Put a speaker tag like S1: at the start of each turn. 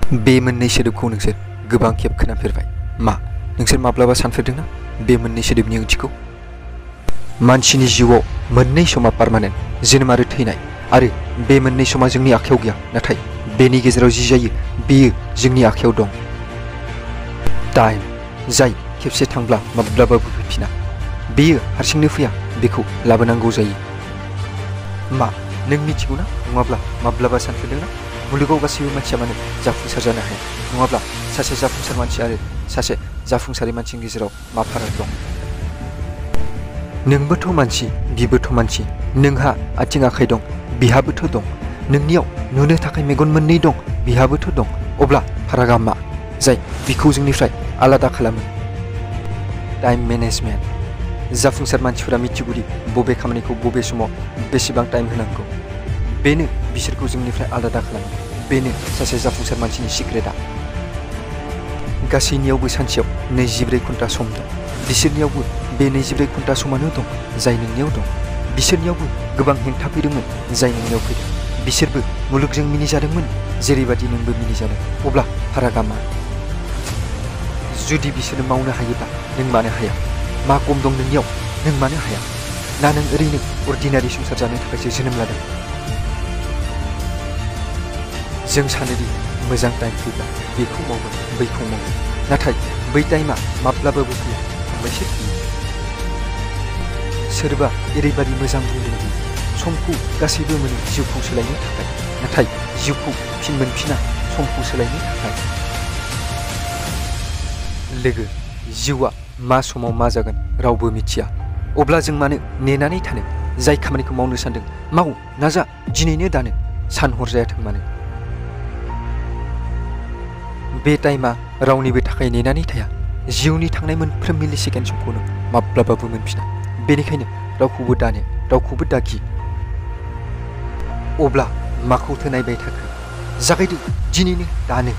S1: बे मोननै सोदोबखौ नोंसोर गोबां खेब खोनाफेरबाय। मा नोंसोर माब्लाबा सानफेरदोंना बे मोननै सोदोबनि ओंथिखौ? मानसिनि जिउआव मोननै समा पार्मानेन्ट, जोनोम आरो थैनाय, आरो बे मोननै समा जोंनि आखायाव गैया, नाथाय बेनि गेजेराव जि जायो बेयो जोंनि आखायाव दं। टाइम, जाय खेबसे थांब्ला माब्लाबाबो फैफिना। बेयो हारसिंनो फैया, बेखौ लाबोनांगौ जायो। मा नों मिथिगौ ना? नङाब्ला माब्लाबा सानफेरदोंना मुलुगाव गासैबो मानसिया मानो जाफुंसार जानो हाया? नङाब्ला सासे जाफुंसार मानसि आरो सासे जाफुंसारै मानसिनि गेजेराव मा फाराग दं? नोंबोथ' मानसि, बिबोथ' मानसि। नोंहा आथिं आखाइ दं, बिहाबोथ' दं। नोंनियाव नुनो थाखाय मेगन मोननै दं, बिहाबोथ' दं। अब्ला फारागा मा जाय बिखौ जोंनिफ्राय आलादा खालामो? Time management. जाफुंसार मानसिफोरा मिथिगौदि बबे खामानिखौ बबे समाव बेसेबां टाइम होनांगौ। बेनो बिसोरखौ जोंनिफ्राय आलादा खालामो। बेनो सासे जाफुंसार मानसिनि सिक्रेटआ। गासैनियावबो सानसेयाव 24 घन्टा सम दं। बिसोरनियावबो बे 24 घन्टा समानो दं जाय नोंनियाव दं। बिसोरनियावबो गोबां हेंथा फैदोंमोन जाय नोंनियाव फैदों। बिसोरबो मुलुगजों मिनिजादोंमोन जेरैबादि नोंबो मिनिजादों। अब्ला फारागा मा? जुदि बिसोरो मावनो हायोब्ला नों मानो हाया? मा खम दं नोंनियाव? नों मानो हाया? ना नों ओरैनो अर्डिनारि संसार जानो थाखायसो जोनोम लादों? जों सानोदि मोजां टाइम फैब्ला बेखौ मावगोन, बैखौ मावगोन, नाथाय बै टाइमा माब्लाबाबो फैया, थांबायसो थायो। सोरबा ओरैबादि मोजां बुंदोंदि समखौ गासैबो मोनो जिउखौ सोलायनो थाखाय, नाथाय जिउखौ फिन मोनफिना समखौ सोलायनो थाखाय। लोगो, जिउआ मा समाव मा जागोन रावबो मिथिया। अब्ला जों मानो नेनानै थानो? जाय खामानिखौ मावनो सानदों माव, नाजा, दिनैनो दानो, सान हर जायाथों मानो। बे टाइमा रावनिबो थाखाय नेनानै थाया। जिउनि थांनाय मोनफ्रोम मिलि सेकेन्ड समखौ नों माब्लाबाबो मोनफिना। बेनिखायनो रावखौबो दानो, रावखौबो दागि। अब्ला माखौथो नायबाय थाखो? जागायदो दिनैनो दानो।